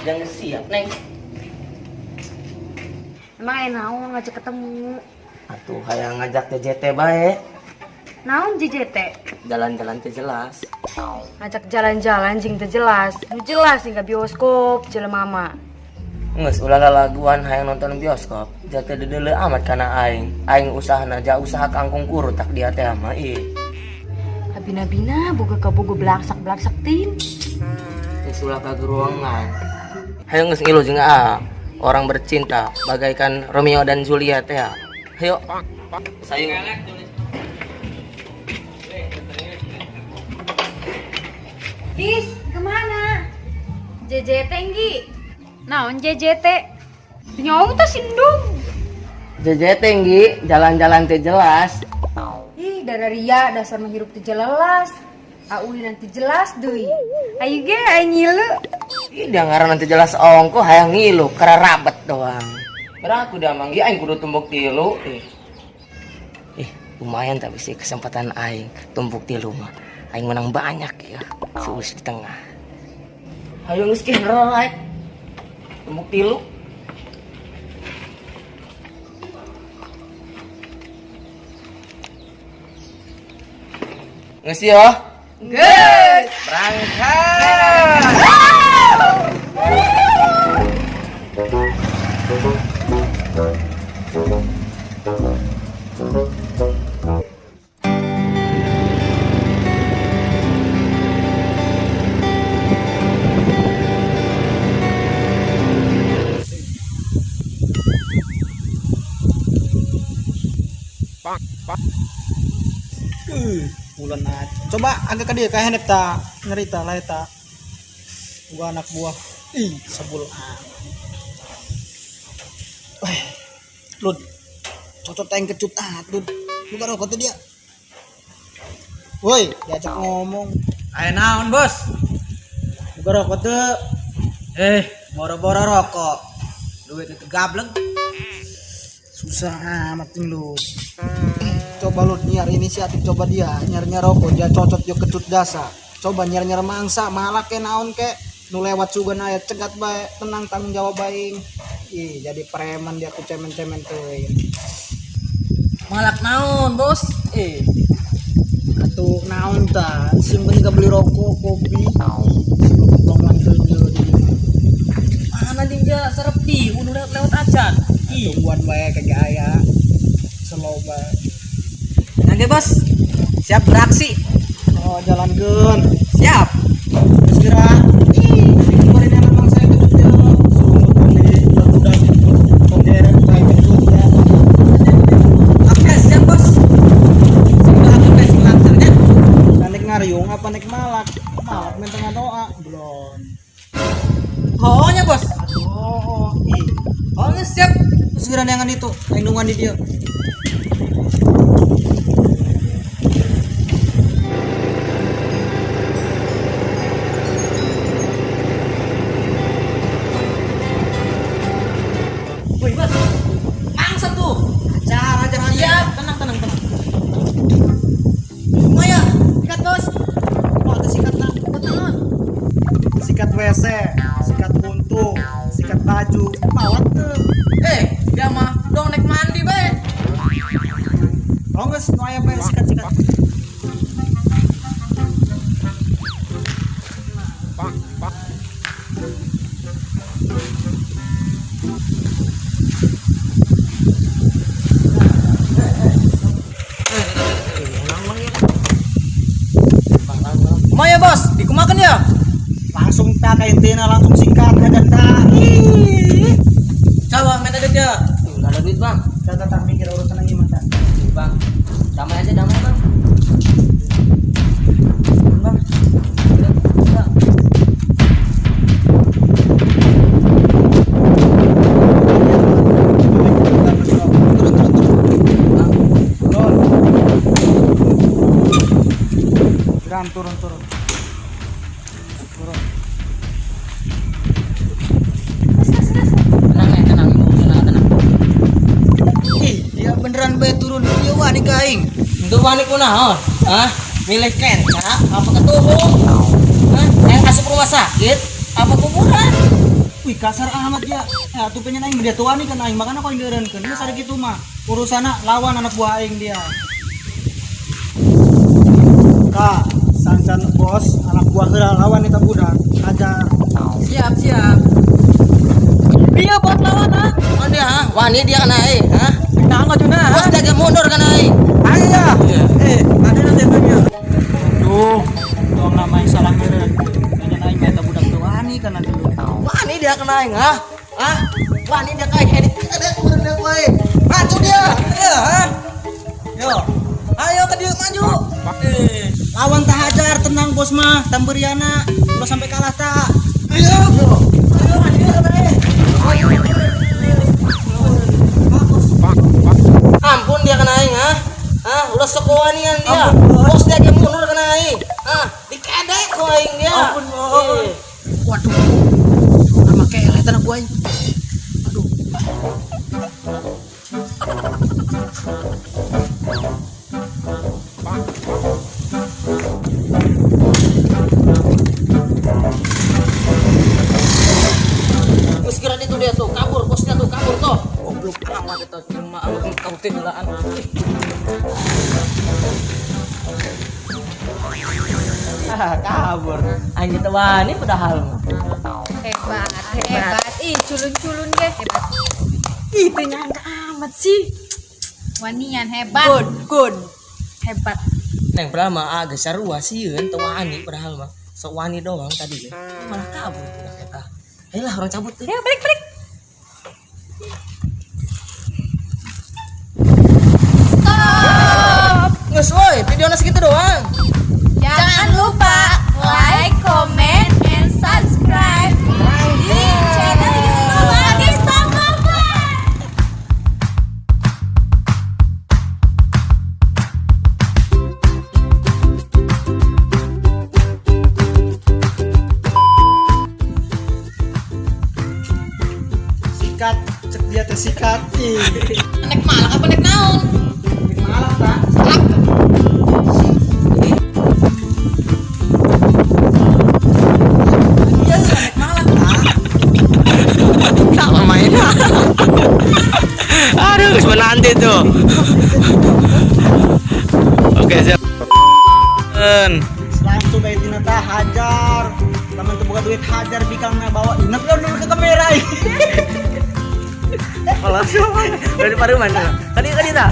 Jangan siap, Neng. Emang aya naon ngajak ketemu? Atuh hayang ngajak JJT bae. Naon JJT? Jalan-jalan teh jelas. Ngajak jalan-jalan jeung teu jelas. Nu jelas hingga bioskop jelema mah. Geus ulah lalaguan hayang nonton bioskop. Jate dedeuleu amat kana aing. Aing usahana ja usaha kangkung kurut tak dia teh mah ih. Abina-bina boga kabogo blaksak-blaksak tin. Geus ulah kageruangan. Hayo geus ngilu jeung aa. Orang bercinta bagaikan Romeo dan Juliet ya. Hayo. Sayu. Is, kemana? JJT Nggi. Naon JJT? Nyawa teh sindung. JJT Nggi, jalan-jalan teh jelas. Ih, darah ria dasar menghirup teu jelas. Auli nanti jelas deui. Ayo ge aing ngilu. Ih, dia ngaran nanti jelas ongko hayang ngilu kararabet doang. Berarti udah manggi aing kudu tumbuk tilu. Ih. Ih, lumayan tapi sih kesempatan aing tumbuk tilu mah. Aing menang banyak ya. Suus di tengah. Hayo geus ki right. Tumbuk tilu. Geus yo. Geus. Berangkat. Bulan aja. Coba agak ke dia kayak handep tak nyerita lah eta. Gua anak buah. Ih, sebul ah. Weh, Lud. Cocok tayang kecut ah, Lud. Lu karo rokok tuh dia. Woi, diajak ngomong. Ayo naon, Bos? Buka rokok tuh. Boro-boro rokok. Duit itu gablek. Susah amat nih lu. Coba lu nyiar inisiatif coba dia nyiar-nyiar rokok dia cocot yo kecut jasa. Coba nyiar-nyiar mangsa malah ke naon ke nu lewat sugan aya cegat bae tenang tanggung jawab aing. Ih, jadi preman dia ku cemen-cemen teuing. Malak naon, Bos? Atuh naon ta sing penting beli rokok kopi. Belum teuing di Mana dia serepi, udah lewat-lewat aja. Ih, tungguan bae kagak aya. Slow bae. Nanti, Bos. Siap beraksi. Oh, jalankeun. Siap. Geus geura. Ih, kemarin yang memang saya kecut ya. Suruh beli udah tong kayak kecut ya. Oke, siap, Bos. Semoga aku sing lancarnya. Nah, nek ngariung apa nek malak? Malak main tengah doa belum. Pokoknya, Bos. Oh, ih. Pokoknya siap. Terus geura neangan itu, aing nungguan di dieu. Wih, Bos. Mangsa tuh. Ajar, ajar, ajar. Siap, tenang, tenang, tenang. Lumayan. Sikat, Bos. Oh, ada sikat nak. Tenang. Sikat WC, sikat buntu, sikat baju. Mawat tuh. Dia mah dong naik mandi, bae. Oh, geus nu aya bae sikat-sikat. Lumayan, Bos. Dikumakan ya? Langsung tak ka intina langsung singkat aja tak. Ih. Coba minta duit ya. Enggak ada duit, Bang. Saya tak mikir urusan yang gimana. Bang, damai aja, damai, Bang. Bang. Udah, udah. Turun, turun, turun. Bang. Turun. Geram, turun, turun. Turun. Tenang ya, tenang, ibu, tenang, tenang. Ih, dia beneran bae turun. Dia wani ka aing. Untuk wani kunaon? Hah? Milih kenca apa ketuhung? Hah? Yang asup rumah sakit apa kuburan? Wih, kasar amat ya. Ya tuh pengen aing dia tua nih kan aing makana kau indeureunkeun. Geus ada gitu mah. Urusana lawan anak buah aing dia. Kak, sancan bos anak buah heula lawan eta budak. Hajar. Siap, siap. Dia buat lawan ah. Wani ha? Wani dia kana aing, ha? Nah, enggak juga. Bos jaga mundur kana aing. Ayo. Eh, ada nanti tanya. Duh, tong nama aing salah meureun. Pengen aing eta budak tua nih kan nanti lu. Wani dia kana aing, ha? Hah? Wani dia ka aing. Ada mundur dia aing. Maju dia. Iya, ha? Yo. Ayo ke dia maju. Eh, Lawan tak hajar, tenang bos mah, tamberiana. Ulah sampai kalah tak. Ayo. Ayo maju kana aing. Ampun dia kena aing, ha? Hah? Ulah sekowanian dia. Bos dia ge mundur kena aing. Hah? Dikedek ku aing dia. Ampun, bos. Eh. Waduh. Nama kelet anak buah aing. Aduh. Geus kira itu dia tuh kabur, bosnya tuh kabur tuh. Goblok amat eta cuma kamu teh heulaan. Kabur. Aing teh wani padahal mah. Hebat, hebat. Ih, culun-culun ge. Hebat. ih, teu nyangka amat sih. Wanian hebat. Good, good. Hebat. Neng padahal mah agak sarua sieun teu wani padahal mah. Sok wani doang tadi ge. Malah kabur budak eta. Ayolah orang cabut tuh. Ya, balik, balik. Stop. Geus woi, videona segitu doang. Jangan lupa like, comment, and subscribe di channel YouTube Agista Cover. Sikat, cek dia teh sikat. Ih. Nek malak apa nek naon? Nek malak tak? Iya, nek malak ah. Tak main. Aduh, geus menanti tuh. Oke, siap. Langsung bae tina tah hajar. Lamun teu boga duit hajar bikangna bawa inep dulu ke kamera. Kalau dari paruman tuh. Tadi tadi tak.